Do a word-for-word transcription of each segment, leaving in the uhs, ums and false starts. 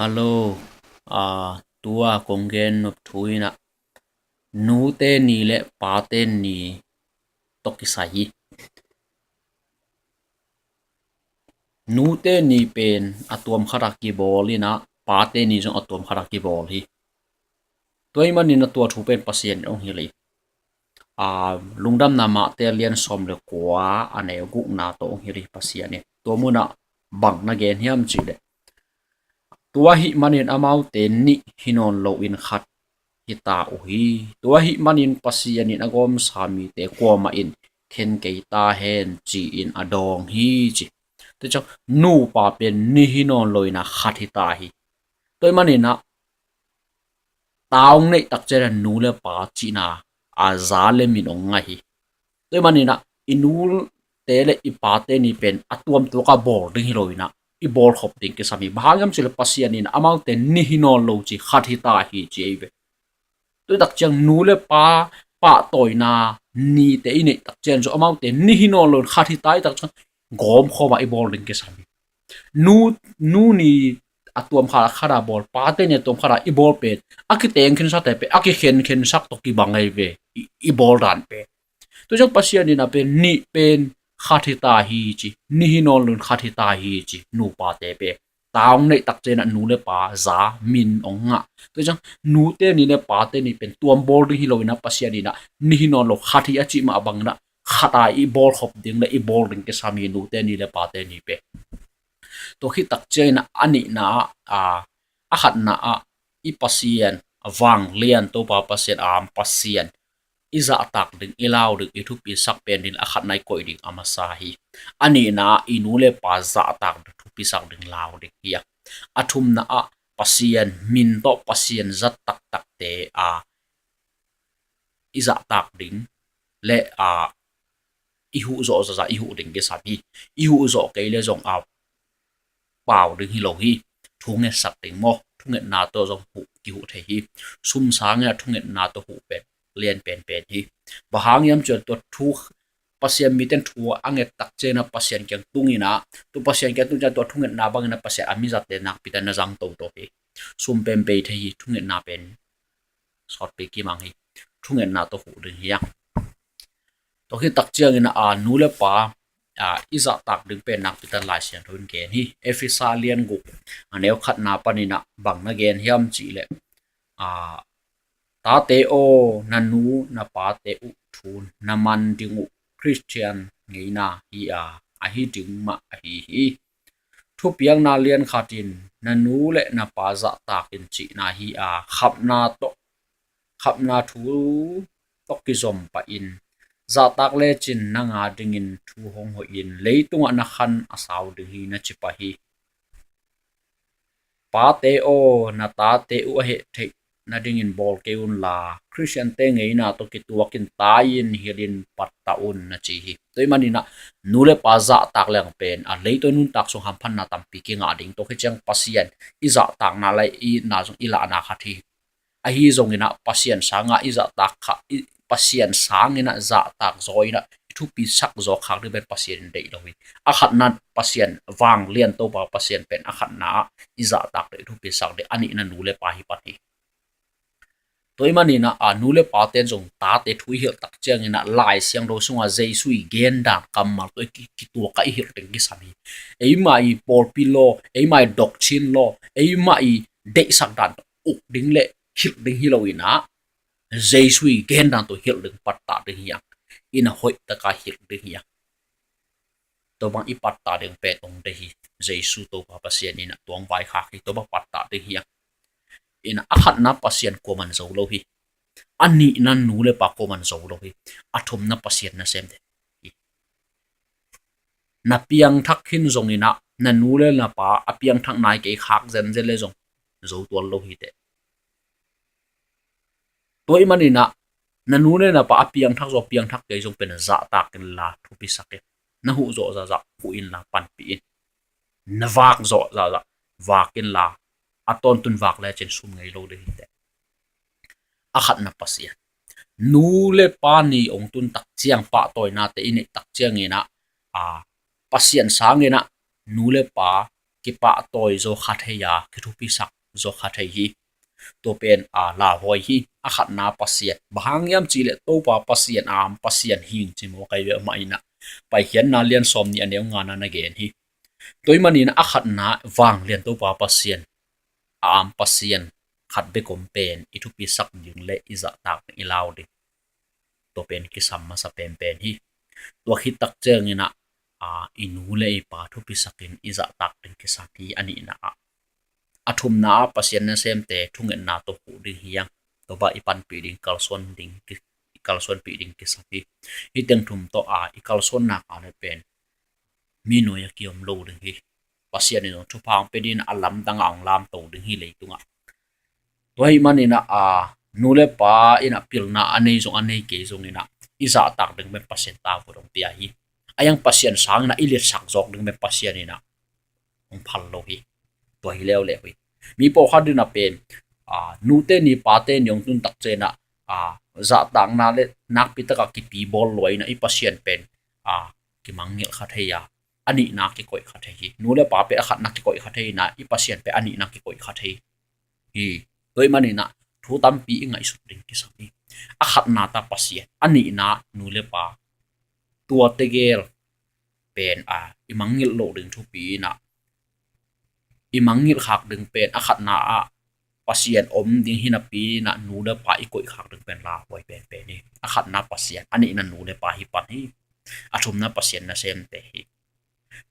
Hello, a, tua kong gen nop thu in ah, nute ni le pate ni tawh kisai hi. Nute ni pen a tuam khat ah kibawl in ah, pate ni zong a tuam khat ah kibawl hi. Tua ahih manin ah tua thu pen Pasian in hong hilh hi. A, Lungdamna Mate a lian sawm le kua, a neu gukna tawh hong hilh hi Pasian in. Tua mun ah bang na gen hiam cih leh, tua ahih manin amaute nih hi nawn loin khat hi ta uh hi. Tua ahih manin Pasian in a gawmsa mite kuamah in khen kei ta hen, ci-in a dawng hi, ci. Tua ciang nupa pen nih hi nawn loin ah khat hi ta hi. Tua ahih manin ah ta hong neih tak ciangin ah nu le pa cihna a za le min hong ngah hi. Tua ahih manin ah i nute le i pate ni pen a tuam tuak a bawl ding hi loin ah, i bawlkhop ding kisam hi. Bang hang hiam cih leh Pasian in amaute nih hi nawn lo ci, khat hi ta hi, ci ei ve. Tua tak ciang nu le pa pahtawina nite i neih tak ciang zong amaute nih hi nawn loin khat hi ta hi tak ciang gawmkhawm ah i bawl ding kisam hi. Nu, nu ni a tuam khat ah khat a bawl, pate ni a tuam khat ah i bawl pen a kiteng khensate pen a kikhen khensak tawh kibang ei ve, i, i bawl dan pen. Tua ciang Pasian in ah pen nih pen khat hi ta hi, ci. Nih hi nawn loin khat hi ta hi, ci. Nupate pen ta hong neih tak ciangin ah nu le pa za min hong ngah. Tua ciang nute ni le pate ni pen tuam bawl ding hi loin ah Pasian in ah nih hi nawn lo, khat hi a cih mah bangin ah khat a i bawlkhop ding le i bawl ding kisam hi, nute ni le pate ni pen. Tua khit tak ciangin ah a nihna ah, a, a khatna ah i Pasian, a vanglian Topa Pasian, a am Pasian i zahtak ding, i lau ding, i thupisak pen ding a khatna i koih ding a masa hi. A nihna ah i nu le pa zahtak ding, thupisak ding, lau ding hi a. A thumna ah Pasian min tawh Pasian zat taktakte a i zahtak ding le, a, i huh zawh zahzah i huh ding kisam hi. I huh zawh kei le zong a pau ding hi lo hi. Thungetsak ding maw, thungetna tawh zong huh, kihuh thei hi. Sum sangin ah thungetna tawh huh pen lian penpen hi. Bang hang hiam cih leh tua thu, Pasian mite in thu a nget tak ciangin ah Pasian kiang tung in ah, tua Pasian kiang tung ciang tua thungetna bangin ah Pasian a mi zatte nakpi takin na zang toto hi. Sum pen bei thei hi, thungetna pen sawtpi kimang hi. Thungetna tawh huh ding hi a. Tua khit tak ciangin ah nu le pa, a, i zahtak ding pen nakpi takin Lai Siangtho in gen hi. Efesa lian guk, a neu khatna panin ah bang na gen hiam cih leh, a, tate aw, na nu na pate uh thu na man ding uh Khristian ngeina hi a, ahi ding mah ahi hi. Thupiakna lian khat in na nu le na pa zahtak in cihna hi a, khapna tawh, khapna thu tawh kizom pah in. Zahtak lecin nang a dingin thu hong hoih in, leitungah na khan a sau ding hi, na ci pah hi. Pate aw, na tate uh a heh theih nadingin bawl kei unla, Khristiante ngeina tawh kituakin tai-in hilhin pattah un, na ci hi. Tua ahih manin ah nu le pa zahtak leng pen a leitungah nuntak sung hamphatna tampi kingah ding, tua khit ciang Pasian i zahtakna le i itna zong i lahna khat hi. Ahi zongin ah Pasian sangah i zahtak kha, i, Pasian sangin ah zahtak zaw in ah i thupisak zaw khak ding pen Pasian in deih lo hi. A khatna Pasian, vanglian Topa Pasian pen a khatna ah i zahtak ding, i thupisak ding, a nihna nu le pa hi pan hi. Tua ahih manin ah, a, nu le pate'n zong tate thu i hilh tak ciangin ah Lai Siangtho sungah Jesu i gendan kammal tawh i ki-, kituak a i hilh ding kisam hi. Eimah i pawlpi law, eimah i doctrine law, eimah i deihsak dan tawh uk ding le hilh ding hi lo in ah, Jesu i gendan tawh hilh ding, pattah ding hi a, in a hoih taka hilh ding hi a. Tua bang i pattah ding pen ong deih hi. Jesu Topa Pasian in a tuang vaikhak hi, tua bang pattah ding hi a. In a khatna Pasian kuaman zo lo hi. A nihna nu le pa kuaman zo lo hi. A thumna Pasian nasem ding hi. Na piangthak khin zongin ah, na nu le na pa a piangthak nai kei khak zenzen le zong zo tuan lo hi teh. Tua ahih manin ah, na nu le na pa a piangthak zaw, piangthak kei zong pen zahtak inla thupisak in. Na huh zawh zahzah huh inla panpih in. Na vak zawh zahzah vak inla, a tawntun vak lecin sum ngei lo ding hi teh. A khatna Pasian. Nu le pa ni ong tun tak ciang, pahtawinate i neih tak ciangin ah, a, Pasian sangin ah nu le pa kipahtawi zaw kha thei a, kithupisak zaw kha thei hi. Tua pen a lauhuai hi. A khatna Pasian, bang hang hiam cihleh Topa Pasian, a am Pasian hi ing ci maw, kai ve mah inah Paikhiatna lian sawm nih a neu ngana na gen hi. Tua ahih maninah a khatna vanglian Topa Pasian, a am Pasian khat bek om pen i thupisak ding le i zahtak ding, i lau ding, tua pen kisam masa penpen hi. Tua khit tak cianginah a, i nu le i pa thupisakin i zahtak ding kisam hi. A nihna ah, a thumna ah Pasian nasemte thungetna tawh huh ding hi hang. Tua bang i panpih ding, kalsuan ding ki-, i kalsuanpih ding kisam hi. Hih teng thum tawh a, i kalsuanna kha le pen mi nuai a kiom lo ding hi. Pasian in zong thupha hong pia ding, a lamdang a hong lamto ding hi leitungah. Tua ahih maninah a, nu le pa inah pilna a nei zong a nei kei zonginah i zahtak ding pen Pasian tawh hong pia hi. A hiang Pasian sanginah i liatsak zawk ding pen Pasian inah hong phal lo hi. Tua hi leuleu hi. Mi pawlkhat dinah pen a, nute ni pate ni hong tun tak cianginah a, zahtakna le nakpi takah kipi bawl lua inah i Pasian pen a, kimangngilh kha thei a, a nihna kikoih kha thei hi. Nu le pa pen a khatna kikoih kha thei inah i Pasian pen a nihna kikoih kha thei hi. Tua ahih maninah thu tampi i ngaihsut ding kisam hi. A khatna tawh Pasian, a nihna nu le pa, tua tegel pen a, i mangngilh loh ding thupi inah, i mangngilh khak ding pen a khatna ah Pasian om ding hi napi inah nu le pa i koih khak ding pen lauhuai penpen hi. A khatna Pasian, a nihna nu le pa hi pan hi. A thumna Pasian nasemte hi.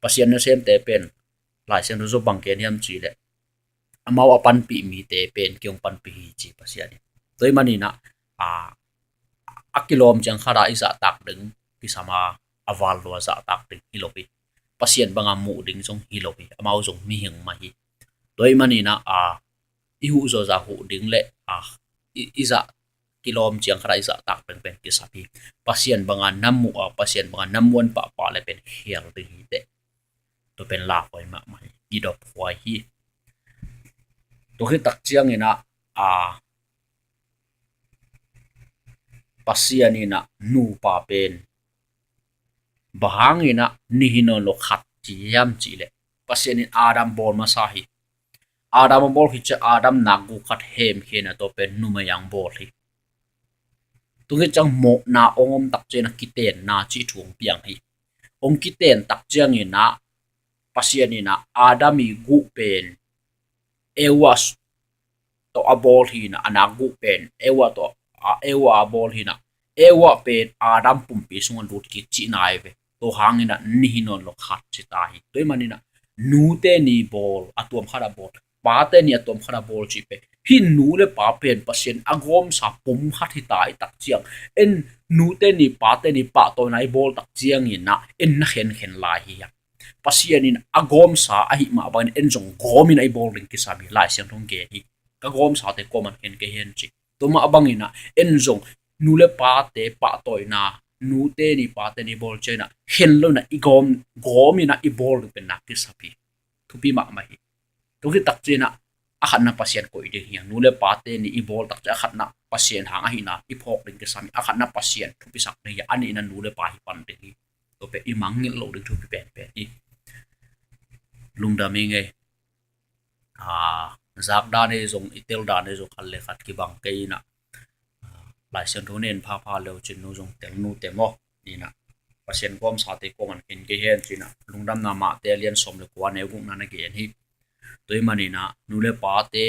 Pasian nasemte pen Lai Siangtho sung bang gen hiam cihleh, amau a panpih mite pen kei hong panpih hi ci Pasian in. Tua ahih maninah a, a kilawm ciang khat a i zahtak ding kisam a, a val lua zahtak ding hi lo hi. Pasian banga muh ding zong hi lo hi. Amau zong mihing mah hi. Tua ahih maninah a, i huh zawza huh ding le a, i, i zah kilawm ciang khat a i zahtak penpen kisam hi. Pasian banga na muh a, Pasian banga na muan pahpah le pen khial ding hi teh. Tua pen lauhuai mahmah hi. I dophuai hi. Tua khit tak cianginah a, Pasian inah nupa pen bang hanginah ni hi nawn lo khat ci hiam cihleh, Pasian in Adam bawl masa hi. Adam a bawl khit ciang Adam nakguk khat hemkhia inah tua pen numei a hong bawl hi. Tua khit ciang mawhna hong om tak cianginah kitenna cih thu hong piang hi. Hong kiten tak cianginah Pasian inah Adam i guk pen Eva tawh a bawl hi inah, a nakguk pen Eva tawh a, Eva a bawl hi inah, Eva pen Adam pumpi sungah lut kik cihna hi ve. Tua hanginah ni hi nawn lo khat ci ta hi. Tua ahih maninah nute ni bawl, a tuam khat a bawl, pate ni a tuam khat a bawl cih pen, hih nu le pa pen Pasian a gawmsa pum khat hi ta i tak ciang, en nute ni pate ni pahtawina i bawl tak cianginah en na khenkhen lai hi hang. Pasian in a gawmsa ahih mah bangin en zong gawm inah i bawl ding kisam hi. Lai Siangtho hong gen hi. Ka gawmsate kuaman khen kei hen ci. Tua mah banginah en zong nu le pate pahtawina, nute ni pate ni bawl cianginah khen lo inah i gawm, gawm inah i bawl ding pen nak kisam hi. Thupi mahmah hi. Tua khit tak cianginah a khatna Pasian koih ding hi hang. Nu le pate ni i bawl tak ciang a khatna Pasian hang ahihna i phawk ding kisam hi. A khatna Pasian thupisak ding hi. A nihna nu le pa hi pan ding hi. Tua pen i mangngilh loh ding thupi penpen hi. Lungdam ing ei. A, zak dan ei zong, i tel dan ei zong khat le khat kibang kei inah, a, Lai Siangtho na en phapha le uh cin nu zong tel nu te maw. Inah Pasian gawmsate kuaman khen kei hen ci inah Lungdamna Mate a lian sawm le kua a neu gukna na gen hi. Tua ahih maninah nu le pate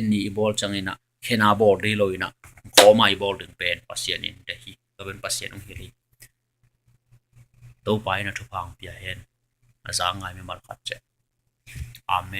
ni i bawl cianginah khen a bawl ding hi lo inah gawm a i bawl ding pen Pasian in deih hi. Tua pen Pasian hong hilh hi. Topa in a thupha hong pia hen. A za ngai mimal khat ciat. Amen.